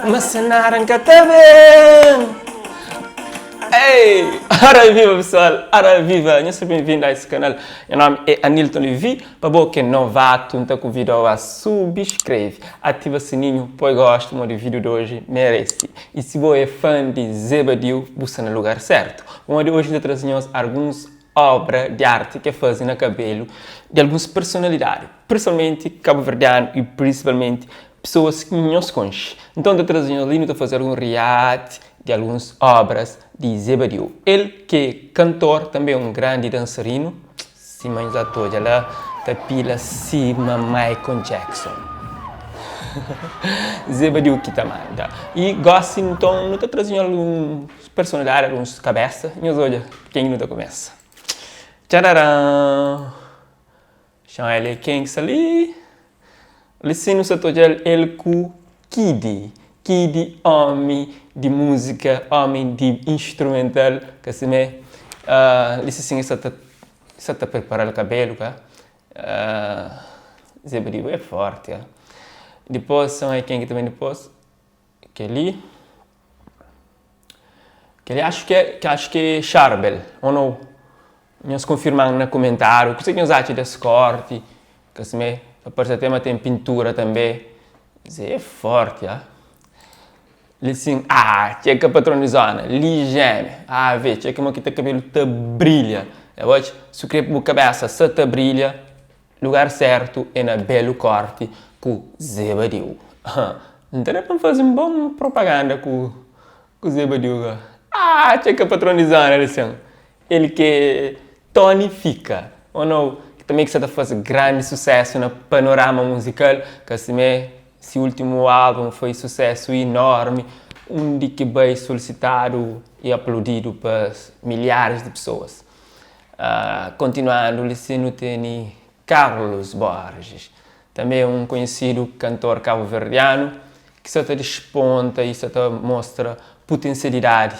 Ma se nada N ka ta ben Ei! Ora viva pessoal, ora viva! Nhos seja bem-vindo a esse canal. Nha nome é Anilton Levi. Pa bo ki é novato, N ta convidau a subscreve, ativa sininho, poi gosto modi vídeo de hoje merece. E se bo é fã de Zé Badiu, bu sta na lugar certo. Pamodi hoje N ta traze nhos alguns obra di arti ki é faze na kabelu di alguns personalidadi, principalmenti kabuverdianu i principalmenti pesoas ki nhos konxe. Nton, N ta traze nhos li, nu ta faze algun react di alguns obras di Zé Badiu. El ki é kantor, tanbe é un grandi dansarinu, sima nhos ta odja la, ta pila sima Michael Jackson. Zé Badiu ki ta manda. I gosi, nton, nu ta traze nhos alguns personalidadi, alguns kabesa. Nhos odja ken ki nu ta kumesa. Txararan! Xan el é ken ki sta li? Li sin nu sta ta odja-l el ku Kidy. Kidy ómi di múzika, ómi di instrumental, ka simé? Li si sin el sta ta sta ta pripara-l kabelu ka. Zé Badiu é fórti ka. Dipôs xan é ken ki ta ben dipôs? Kel-li Kel-li acho ki é acho ki é Charbel ou nou? Nhos konfirma-m na kumentáriu kuzê ki nhos atxa des kórti. Ka simé, ta parse até ma ten pintura tanbê. Zé é fórti, ah. Li sin, ah, txeka patron di zóna, li jémia. Ah, vê, txeka mo ki ta kabelu ta brilha. Ya odja? Si bu krê pa bu kabésa sa ta brilha, lugar sértu é na Belu Kórti ku Zé Badiu. N ta da pa N faze un bon propaganda ku Zé Badiu gó. Ah, txeka patron di zóna li sin. El ki é Tony Fika, ou nou, ki tanbe ki sa ta faze grandi susésu na panorama muzikal, ka simé, si últimu álbun foi susésu inormi, undi ki bai solisitadu y aplaudidu pa milharis di pesoas. Kontinuandu, li sin nu tene Carlos Borges, tanbe un konhesidu kantor kabuverdianu ki sa ta disponta y sa ta mostra putensialidadi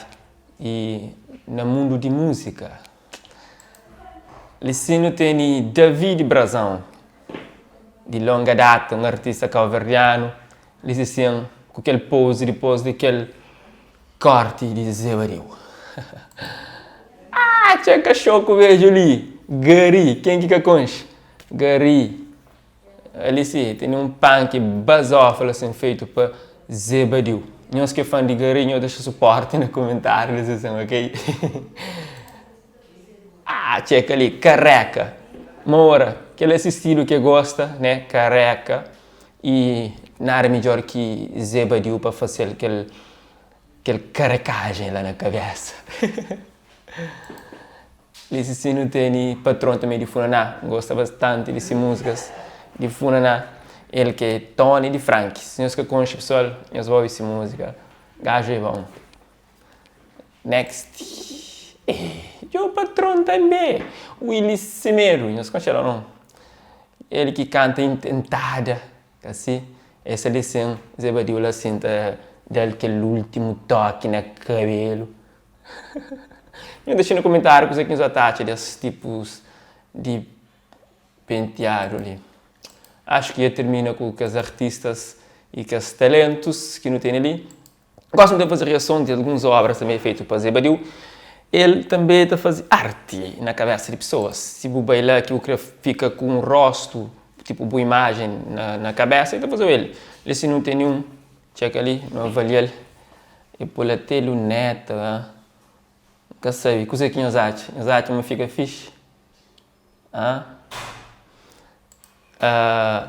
I na mundu di múzika. Li sin nu tene David Brazão, di longa data, un artista kauverdianu. Li si sin, ku kel pozi dipôs di kel kórti di Zé Badiu. Ah, txeu kaxoku bedju li! Gari, ken ki ka konxe? Gari. Ali si, tene un panki bazófala asin feitu pa Zé Badiu. Nhos ki é fan di Gari, nhos dexa suporti na kumentáriu li asin, ok? Ah, txeka li, kareka. Mora, kel é si stilu ki e gosta, né, kareka. I nada midjor ki Zé Badiu pa fase-l kel kel karekajen la na kabesa. Li si si nu teni patron tanbe di funaná, N gosta bastanti di si múzikas di funaná, el ki é Tony di Franki. Si nhos ka konxe pesoal, nhos ba obi si múzika, gaju é bon. Next, eh, djo patron tanbe, Willy Semedo, nhos konxe-l o non? El ki kanta Intentada, ka si? Es li sin, Zé Badiu la sin ta da-l kel últimu toki na kabelu. Nhos dexa na komentáriu kuzê ki nhos ta atxa des tipus di penteadu li. Acho ki dja termina ku kes artistas y kes talentus ki nu tene li. Gosi nu ta faze riason di alguns obras tanbe feitu pa Zé Badiu. El tanbe ta faze arti na kabesa di pesoas. Si bu bai la ki bu kre fika ku un rostu, tipu bu imajen na kabesa, el ta fazeu el. Li si nu tene un Txeka li, nu avalia-l. E pô-l até luneta, ha. N ka sabe, kuzê ki nhos atxa? Nhos atxa ma fika fixi? Ha?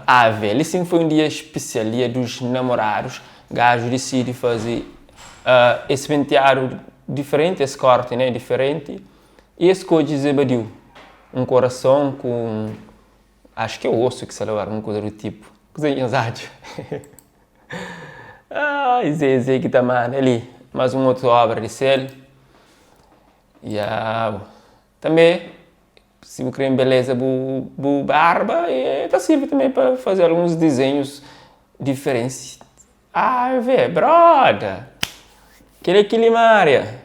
Ave, li sim foi um dia especial, dia dos namorados. Gaju disidi faze esse penteadu diferenti, esse korti, né, diferenti. E es skodje Zé Badiu, un korason ku un, acho ki é osu ki sta la, algun kuza do tipu. Kuzê ki nhos atxa? Ai, Zezé ki ta manda li. Más un otu obra di sel. Iau. Tanbê, si bu krê nbeleza bu, bu barba, e ta sirbi tanbê pa faze alguns dizenhus diferensi. Ave, broda! Kel-li é kilimária.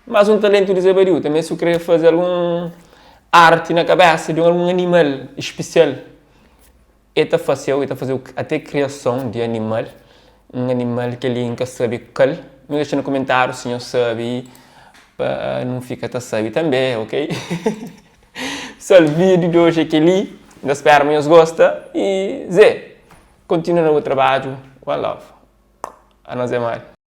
Más un talentu di Zé Badiu. Tanbê, si bu krê faze algun arti na kabésa di algun animal spesial, E ta fase-u, e ta faze-u até kriason di animal. Un animal kel-li N ka sabe kal. Nhos dexa na komentáriu si nhos sabe pa nu fika ta sabe tanbe, ok? Pessoal, vídeo di oji é kel-li. N ta spera ma nhos gosta y Zé, kontinua na bu trabadju. One love. Anos é mari.